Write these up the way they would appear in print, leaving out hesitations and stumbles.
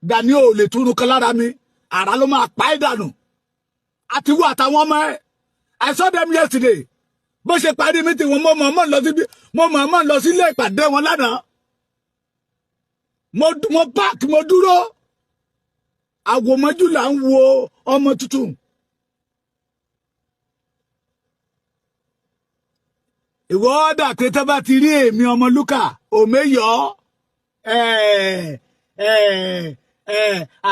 Gani ò lè túnú kan lára mi. Àrà ló máa pa ẹ́ dànù, àti wọ àtàwọn ọmọ ẹ. I saw them yesterday. Bó ṣe parí mi tí wọn, mo mọ̀ mọ̀ lọ síbi, mo mọ̀ mọ̀ lọ sílé ìpàdé wọn lánàá. Mo park, mo dúró. Àwòmọ́jú là ń wo ọmọ tuntun. Ìwọ ọ̀dà pé tó bá ti rí èmi ọmọ Lúkà òmeyọ,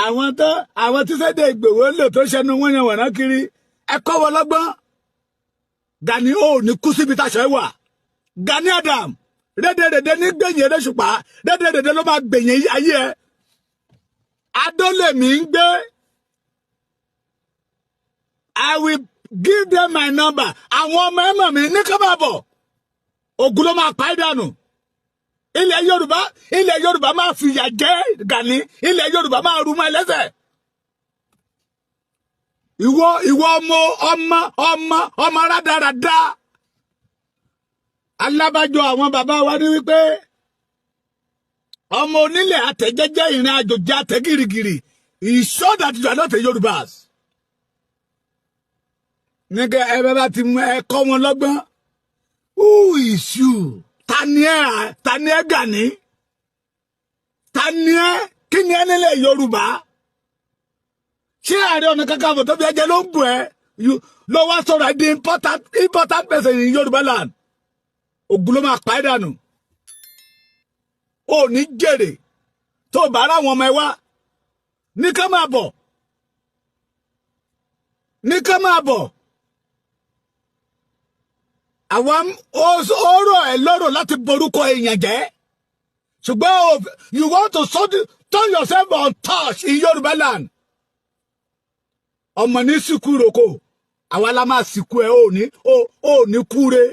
àwọn tó àwọn tí Sunday Igboho ń lò tó ṣẹnu wọn yẹn wọ̀nà kiri, ẹ kọ́ wọn lọ́gbọ́n. Gani ò ní kú síbi táṣọ ẹ wà. Gani Adam, rédèrèdè ní gbẹ̀yìn eréṣùpá, rédèrèdè ló máa gbẹ̀yìn ayé ẹ. Adólèmí ń gbé. I will give them my number. Àwọn ọmọ ẹ mọ̀ mí ní ká máa bọ̀. Ògùn ló máa pa ẹ́ dànù. Ilẹ̀ Yorùbá, ilẹ̀ Yorùbá máa fìyà jẹ Gani. Ilẹ̀ Yorùbá máa rú mọ́ ẹlẹ́sẹ̀. Ìwọ ọmọ ọmọ ọmọ ọmọ rádaràda. Alábàjọ àwọn bàbá wa ní wípé ọmọ onílẹ̀ àtẹ̀jẹ́jẹ́, ìrìn àjòjì àtẹ̀ gírígírí. He show that you are not a Yorùbás. Nígbà ẹ bá ti mú ẹ kọ́ wọn lọ́gbọ́n. Who is you? Ta ni ẹ? Ta ni ẹ, Gani? Ta ni ẹ? Kí ni ẹ nílẹ̀ Yorùbá? Ṣé Ààrẹ Ọ̀nà Kakanfò tó fi ẹjẹ ló ń bù ẹ ló wá sọ̀rọ̀ ẹ di important person in Yorùbá land? Ògùn ló máa pa ẹ́ dànù. Ò ní jèrè tó bá ara àwọn ọmọ ẹ wá ní ká máa bọ̀, ní ká máa bọ̀. Àwọn ó rọ̀ ẹ́ lọ́rọ̀ láti borúkọ èèyàn jẹ́, ṣùgbọ́n you want to turn yourself on touch in Yorùbá land. Ọmọ ní sìnkú ìrókò, àwa la máa sìnkú ẹ. Ò ní kúre,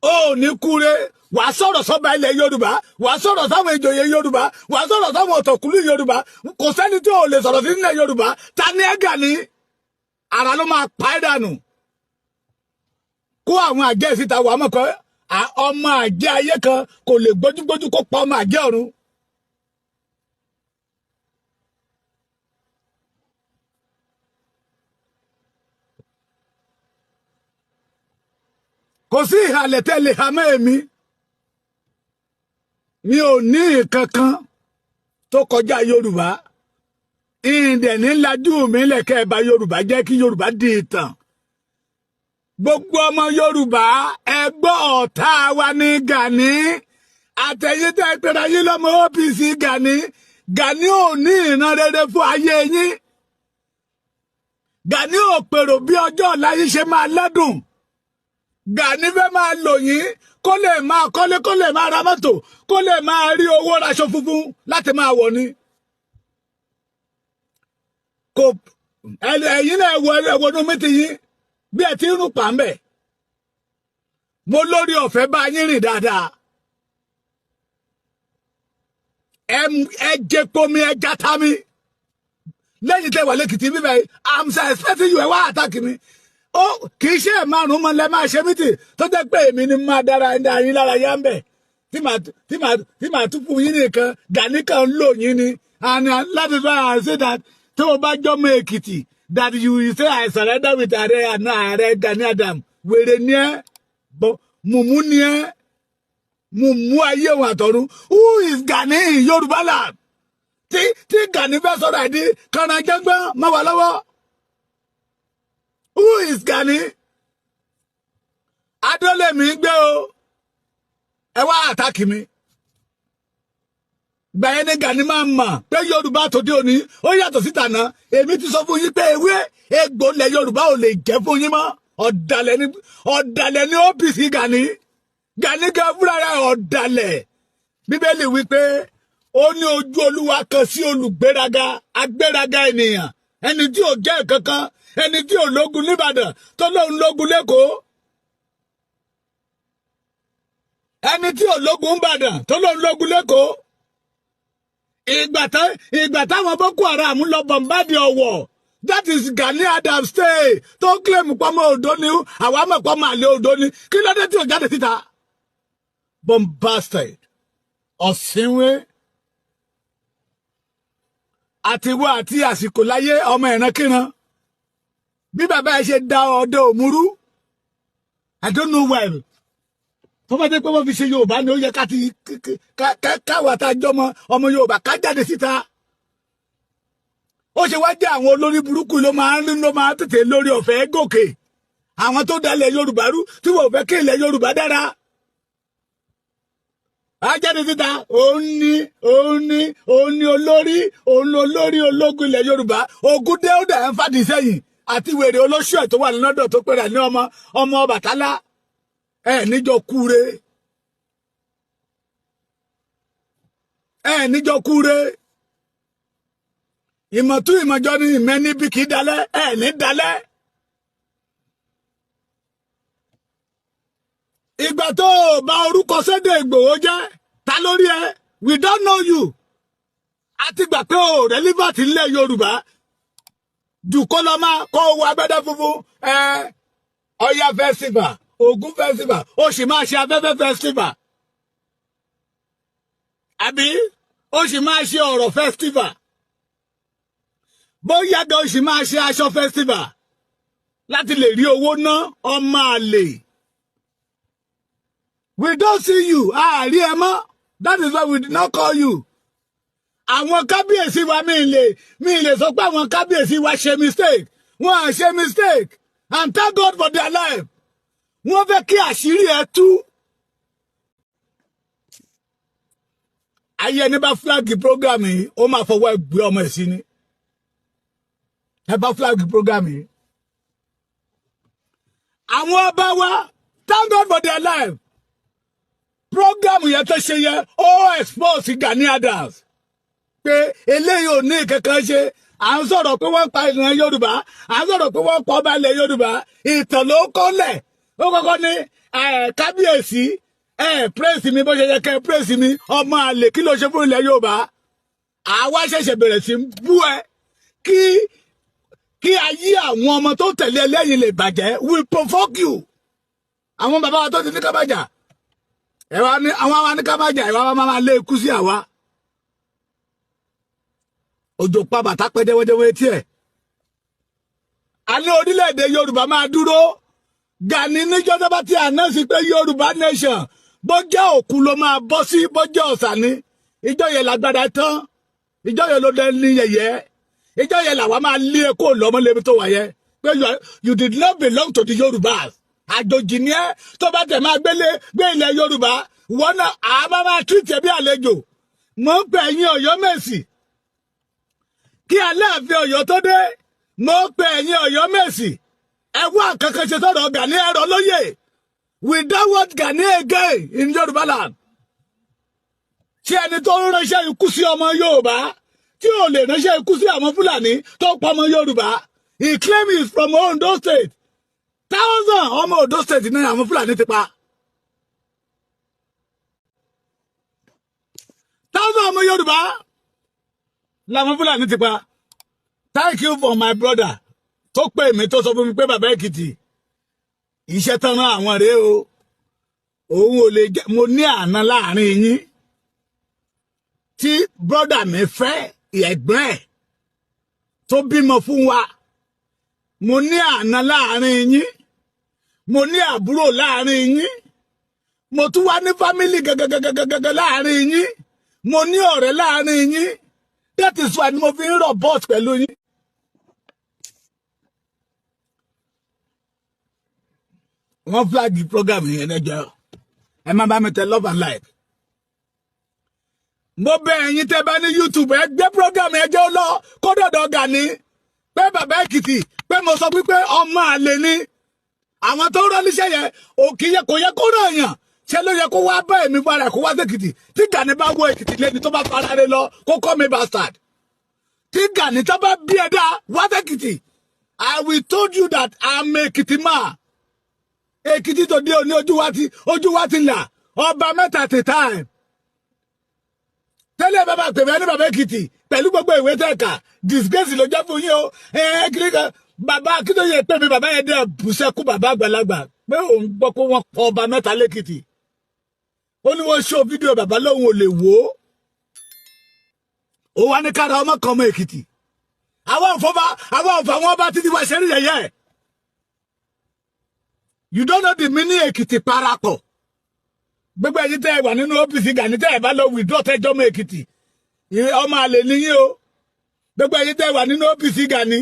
ò ní kúre. Wàá sọ̀rọ̀ sọ́ba ilẹ̀ Yorùbá, wàá sọ̀rọ̀ sáwọn ìjòyè Yorùbá, wàá sọ̀rọ̀ sáwọn ọ̀tọ̀kùlú Yorùbá. Kò sẹ́ni tí ò lè sọ̀rọ̀ sí nílẹ̀ Yorùbá. Ta ni ẹ, Gani? Ara ló máa pa ẹ́ dànù. Kó àwọn àjẹ́ síta, wàá mọ̀ pé ọmọ àjẹ́ ayé kan kò lè gbójúgbójú kó pa ọmọ àjẹ́ ọ̀run. Kò sí ìhàlẹ̀ tẹ́lẹ̀ hàmọ́ èmi. Mi ò ní nǹkan kan tó kọjá Yorùbá. Ìǹdẹ̀ ní lajú mi lẹ̀kẹ́ ẹ̀ bá Yorùbá jẹ́ kí Yorùbá di ìtàn. Gbogbo ọmọ Yorùbá, ẹ gbọ́, ọ̀tá wa ní Gani. Àtẹ̀yìn tẹ́ pẹ̀lú ayé lọ́mọ OPC Gani, Gani ò ní ìran rere fún ayé yín. Gani ò pèrò bí ọjọ́ ọ̀la yín ṣe máa lẹ́dùn. Gani fẹ́ máa lò yín kó lè máa kọ́lé, kó lè máa ra mọ́tò, kó lè máa rí owó raṣọ funfun láti máa wọ̀ ni. Kò ẹ̀yin náà wọ ẹwọ́nú mi ti yín bí ẹ ti ń rún pàmbẹ̀. Mo lórí ọ̀fẹ́ bá yín rìn dáadáa. Ẹ jẹpo mi, ẹ jata mi lẹ́yìn tẹ́ wà lẹ́kìtì bíbẹ̀. I'm expecting you. Ẹ wá attack mi. Ó kì í ṣe ẹ̀ márùn-ún mọ́ lẹ́ máa ṣe mítì tó jẹ́ pé èmi ni máa dára yín lára yá ń bẹ̀ tí màá tún fún yín nìkan. Gani kan ń lò yín ni, and that is why I say that tó o bá jọmọ Èkìtì, that you will say, "I surrender with Ààrẹ àná Ààrẹ Gani Adam." Wèrè ni ẹ, mùmú ni ẹ, mùmú ayé òun àtọ̀run. Who is Gani in Yorùbá land tí Gani fẹ́ sọ̀rọ̀ àìdí kànáńjẹ́gbọ́n mọ́ wà lọ́wọ́? Who is Gani? Adólèmí gbé o. Ẹ wá attack mi. Gbàyẹn ní Gani máa mọ̀ pé Yorùbá tòde òní ó yàtọ̀ síta náà. Èmi ti sọ fún yín pé ewé egbò lẹ Yorùbá ò lè jẹ́ fún yín mọ́. Ọ̀dàlẹ̀ ni, ọ̀dàlẹ̀ ni OPC Gani. Gani gan fúnra rẹ̀ ọ̀dàlẹ̀. Bíbélì wípé ó ní ojú Olúwa kan sí olùgbéraga, agbéraga ènìyàn, ẹni tí ò jẹ́ kankan, ẹni tí ò lógun nìbàdàn tó lóun lógun lẹ́kọ̀ọ́, ẹni tí ò lógun nìbàdàn tó lóun lógun lẹ́kọ̀ọ́. Ìgbà táwọn Boko Haram lọ bombard Ọ̀wọ̀, that is Gani Adams state, tó claim pọ́mọ Oǹdó ni, àwa mọ̀ pọ́mọ àlè Oǹdó ni, kí ló dé tí ò jáde síta? Bombastic ọ̀sìnwé. Àtiwọ́ àti àsìkò láyé ọmọ ìrankíran bí bàbá ẹ ṣe da ọdẹ òmùrú. I don't know why. Tó bá dé pé wọ́n fi ṣe Yorùbá ni, ó yẹ ká ti káwa tá a jọmọ ọmọ Yorùbá ká jáde síta. Ó ṣe wá jẹ́ àwọn olórí burúkú ló máa tètè lórí ọ̀fẹ́ gòkè, àwọn tó dalẹ̀ Yorùbá rú, tí wọ́n fẹ́ kí ilẹ̀ Yorùbá dára. Á jáde síta, òun ní olórí, òun ní olórí ológun ilẹ̀ Yorùbá. Ogun dé, ó dẹ̀ ń fàdí sẹ́yìn, àti wèrè olóṣù ẹ̀ tó wà lọ́dọ̀ tó pèrè ní ọmọ ọmọ Ọbàtálá ẹ̀ níjọ kúre, ẹ̀ níjọ kúre. Ìmọ̀tún ìmọ̀jọ ní ìmẹ́ níbi kì í dalẹ̀, ẹ̀ ní dalẹ̀. Ìgbà tó o bá orúkọ Sunday Ìgbòho jẹ́, ta lórí ẹ? We don't know you. A ti gbà pé o relevant nílẹ̀ Yorùbá jù kó lọ máa kó owó agbẹ́dẹ́ funfun ẹ, Ọya festival, Ògún festival, ó sì máa ṣe afẹ́fẹ́ festival, àbí ó sì máa ṣe ọ̀rọ̀ festival, bóyá gan ó sì máa ṣe aṣọ festival láti lè rí owó ná. Ọmọ àlè, we don't see you. Àárí ẹ mọ́. That is why we did not call you. Àwọn kábíyèsí wa, mi lè sọ pé àwọn kábíyèsí wa ṣe mistake. Wọ́n á ṣe mistake, and thank God for their life. Wọ́n fẹ́ kí àṣírí ẹ tú. Ayé ẹni bá flag program yìí, ó máa fọwọ́ ẹ gbé ọmọ ẹ̀ sí ni. Ẹ bá flag program yìí. Àwọn ọba wa, thank God for their life. Program yẹn tó ṣe yẹn, ó expose Gani Adams pé eléyìí ò ní kankan ṣe. À ń sọ̀rọ̀ pé wọ́n pa ìran Yorùbá, à ń sọ̀rọ̀ pé wọ́n pa ọba ilẹ̀ Yorùbá, ìtàn ló kọ́lẹ̀. Ó kọ́kọ́ ní kábíyèsí, praise mi bó ṣe yẹ kẹ́ praise mi. Ọmọ àlè, kí ló ṣe fún ilẹ̀ Yorùbá? Àwa ṣẹ̀ṣẹ̀ bẹ̀rẹ̀ sí bú ẹ kí ayé àwọn ọmọ tó tẹ̀lé ẹ lẹ́yìn lè bàjẹ́. We provoke you. Àwọn bàbá wa tó ti ní ká bàjá ẹ wá ní àwọn wa ní ká bàjá ẹ wá máa lé ikú sí àwa. Òjò pa bàtà pẹ́ jẹ́wọ́jẹ́wọ́ etí ẹ̀. A ní orílẹ̀-èdè Yorùbá máa dúró. Gani níjọ́ tó bá ti announce pé Yorùbá nation, bó jẹ́ òkú ló máa bọ́ sí, bó jẹ́ ọ̀sà ni, ìjọ yẹn lágbára tán, ìjọ yẹn ló dé ní yẹ̀yẹ́, ìjọ yẹn làwa máa lé e kó lọ́mọlébi tó wà yẹn pé you did not belong to the Yorùbás. Àjòjì ni ẹ. Tó bá tẹ̀ máa gbélé gbé ilẹ̀ Yorùbá, wọn náà àá máa treat ẹ bí àlejò. Mò ń pè ẹ̀yin Ọ̀yọ́mèsì kí Aláàfin Ọ̀yọ́ tó dé. Mo ń pè ẹ̀yin Ọ̀yọ́mèsì, ẹ wá kankan ṣe sọ̀rọ̀ Gani ẹ̀rọ lóye. We don't want Gani again in Yorùbá land. Ṣé ẹni tó ń ránṣẹ́ ikú sí ọmọ Yorùbá, tí ò lè ránṣẹ́ ikú sí àwọn Fúlàní tó pọ̀ ọmọ Yorùbá? He claim he is from Ondo State. Thousand ọmọ Ondo State ní àwọn Fúlàní ti pa. Thousand ọmọ Yorùbá làwọn Fúlàní ti pa. Thank you for my brother tó pè mí, tó sọ fún mi pé bàbá Èkìtì, iṣẹ́ tán rán àwọn rèé o. Òun ò lè jẹ́. Mo ní àná láàrin yín tí brother mi fẹ́ ẹ̀gbọ́n ẹ̀ tó bímọ fún wa. Mo ní àná láàrin yín, mo ní àbúrò láàrin yín, mo tún wá ní family gẹ́gẹ́gẹ́gẹ́gẹ́ láàrin yín, mo ní ọ̀rẹ́ láàrin yín. That is why mo fi ń rọ̀ bọ́ọ̀sì pẹ̀lú yín. Wọ́n flag program yẹn lẹ́jọ́. Ẹ má bá mi tẹ love and like. Mo bẹ̀ ẹ̀yin tẹ́ bá ní YouTube, ẹ gbé program ẹ jẹ́ ó lọ kó dọ̀dọ̀ Gani pé bàbá Èkìtì pé mo sọ wípé ọmọ àlè ni àwọn tó rán níṣẹ́ yẹn. Òkì yẹ kò yẹ kó ràn yàn ṣe ló yẹ kó wá bá èmi fara kó wá sí Èkìtì. Tí Gani bá wọ Èkìtì lẹ́ni tó bá fara rẹ lọ, kó kọ́ mi bastard. Tí Gani tó bá bí ẹ dá wá sí Èkìtì, I will told you that I'm Èkìtì man. Èkìtì tó dé òní, ojú wa ti là. Ọba mẹ́ta ti time tẹ́lẹ̀ bàbá pèmí ẹni bàbá Èkìtì pẹ̀lú gbogbo ìwé tẹ̀ka, disgrace ló jẹ́ fún yín o. Ẹ kiri kan bàbá Akíntóyè pé mi, bàbá yẹn dẹ́ bùsẹ́kù, bàbá àgbàlagbà, pé òun gbọ́ pé wọ́n pọ̀ ọba mẹ́ta lẹ́kìtì. Ó ní wọ́n ṣó fídíò, bàbá lóun ò lè wò ó. Ó wá ní kára ọmọ kan, ọmọ Èkìtì. Àwọn òfòfà, àwọn òfò, àwọn ọba títí wá ṣe rí yẹyẹ. You don't know the meaning Èkìtì parapọ̀. Gbogbo ẹ̀yin tẹ́ ẹ wà nínú OPC Gani, tẹ́ ẹ bá lọ withdraw, tẹ́jọ́ ọmọ Èkìtì, ọmọ àlè níyìn o. Gbogbo ẹ̀yin tẹ́ ẹ wà nínú OPC Gani,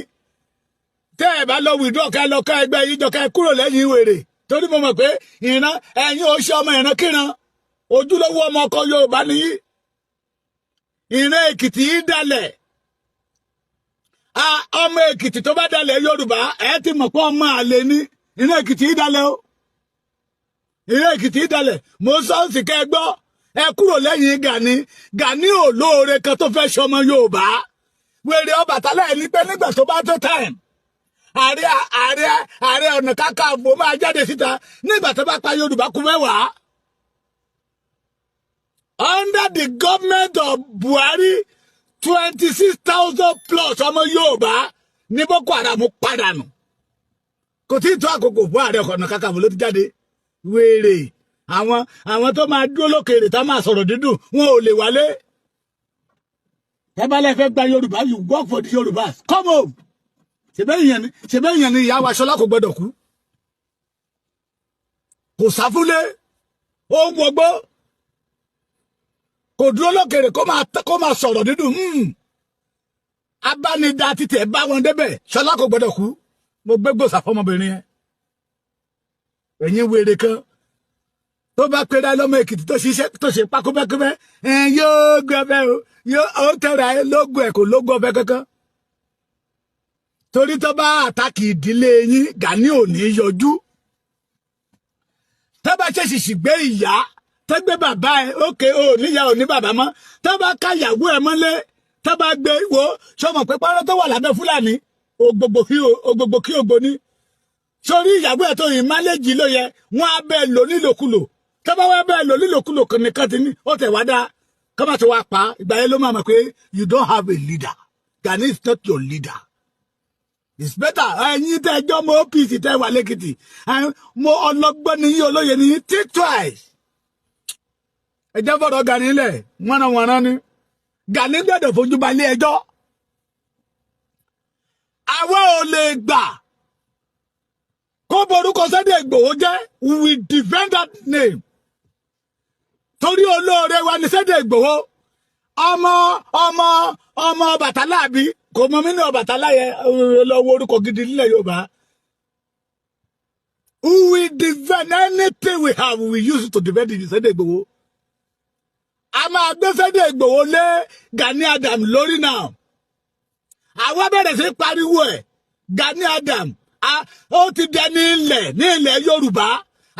tẹ́ ẹ bá lọ withdraw, ká lọ ká ẹgbẹ́ yìí jọ, ká kúrò lẹ́yìn wèrè, torí mo mọ̀ pé ìran ẹ̀yin ò ṣe ọmọ ìran kíran, ojúlówó ọmọ ọkọ Yorùbá nìyí. Ìran Èkìtì yìí dalẹ̀. Ọmọ Èkìtì tó bá dalẹ̀ Yorùbá, ẹ ti mọ̀ pé ọmọ àlè ni. Ìran Èkìtì yìí dalẹ̀ o, ìran Èkìtì yìí dalẹ̀. Mo sọ ń sì kẹ́ ẹ gbọ́, ẹ kúrò lẹ́yìn Gani. Gani ò lóore kan tó fẹ́ ṣọmọ Yorùbá. Wèrè Ọbàtálá ẹ̀ ní pé nígbà tó bá tó time, Ààrẹ Ọ̀nà Kakanfò máa jáde síta nígbà tó bá pa Yorùbá kú 10. Under the government of Buhari, 26,000 plus ọmọ Yorùbá ní Boko Haram padànù. Kò tí ì tó àkókò fún Ààrẹ Ọ̀nà Kakanfò ló ti jáde. Wèrè àwọn tó máa dúró lókèrè, tá máa sọ̀rọ̀ dídùn, wọn ò lè wálé. Tẹ́bálẹ̀ fẹ́ gba Yorùbá, you work for the Yorùbá, come home. Ṣèbẹ́ ìyẹn ni ìyá wa Ṣọlá kò gbọdọ̀ kú, kò sáfúlé, ó ń wọgbó, kò dúró lókèrè kó máa sọ̀rọ̀ dídùn. Abánidá títẹ̀ bá wọn débẹ̀. Ṣọlá kò gbọdọ̀ kú. Mo gbé gbòòsà fọmọbìnrin yẹn. Ẹ̀yin wèrè kan tó bá pera lọ́mọ Èkìtì, tó ṣiṣẹ́ tó ṣe pákóbẹ́kóbẹ́, yóò gbé ọbẹ̀ o, yóò ó tẹ̀ra ẹ lógún ẹ̀, kò lógún ọbẹ̀ kankan, torí tó bá attack ìdílé yín, Gani ò ní yọjú. Tó bá ṣèṣì gbé ìyá, tó gbé bàbá ẹ, ókè o, níyà ò ní bàbá mọ́. Tó bá káyàwó ẹ mọ́lé, tó bá gbé wo, sọmọ pé párọ́ tó wà lábẹ́ Fúlàní ògbògbò kí ògbó ní sórí ìyàwó ẹ̀ tó yìn máléjì ló yẹ, wọ́n á bẹ́ẹ̀ lò nílòkulò. Tó bá wá bẹ́ẹ̀ lò nílòkulò nìkan ti ní ó tẹ̀ wá dá kọ́má tó wá pa. Ìgbà yẹn ló máa mọ̀ pé you don't have a leader. Gani is not your leader. It's better ẹ̀yin tẹ́ ẹjọ́ mọ OPC tẹ́ wà lẹ́kìtì, mo ọlọ́gbọ́n ni yín, olóye ni yín, think twice. Ẹ jẹ́ fọ̀rọ̀ Gani lẹ̀, wọ́nranwọ̀nran ni Gani gbọ́dọ̀ fojú balẹ̀ ẹjọ́. Àwa ò lè gbà kó borúkọ Sunday Igboho jẹ́. We will defend that name, torí olóore wa ní Sunday Igboho. Ọmọ ọmọ ọmọ Ọbàtálá, àbí kò mọ mí ní Ọbàtálá yẹn lọ wo orúkọ gidi nílẹ̀ Yorùbá. We will defend anything we have. We use it to defend the Sunday Igboho. A máa gbé Sunday Igboho lé Gani Adam lórí náà. Àwa bẹ̀rẹ̀ sí pariwo ẹ̀. Gani Adam ó ti dẹni ilẹ̀ ní ilẹ̀ Yorùbá.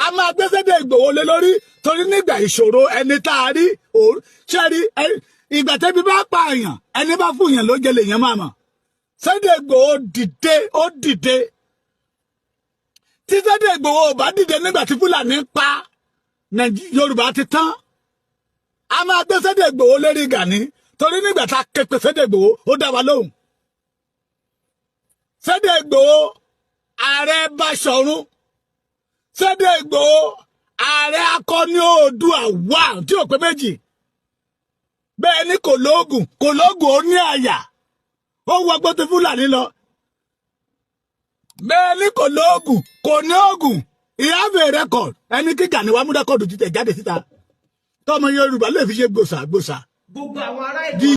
A máa gbé Sunday Igboho lé lórí, torí nígbà ìṣòro, ẹni tá a rí ṣe rí, ìgbà tẹ́bí bá pààyàn, ẹni bá fún yàn ló jẹ lèèyàn máa mọ̀. Sunday Igboho dìde, ó dìde. Tí Sunday Igboho ò bá dìde nígbà tí Fúlàní pa Yorùbá ti tán. A máa gbé Sunday Igboho lérí Gani, torí nígbà tá a képe Sunday Igboho, ó dá wa lóhùn. Sunday Igboho, ààrẹ Báṣọ̀run, Sunday Igboho, ààrẹ akọni Oòduà wà tí ò pé méjì. Bẹ́ẹ̀ ni kò lóògùn, kò lóògùn, ó ní àyà, ó wọgbó tó Fúlàní lọ. Bẹ́ẹ̀ ni kò lóògùn, kò ní òògùn. He have a record. Ẹni kí Gani wàá mú record títẹ̀ jáde síta, tọmọ Yorùbá lè fi ṣe gbòòsà gbòòsà. Gbogbo àwọn ará ìlú.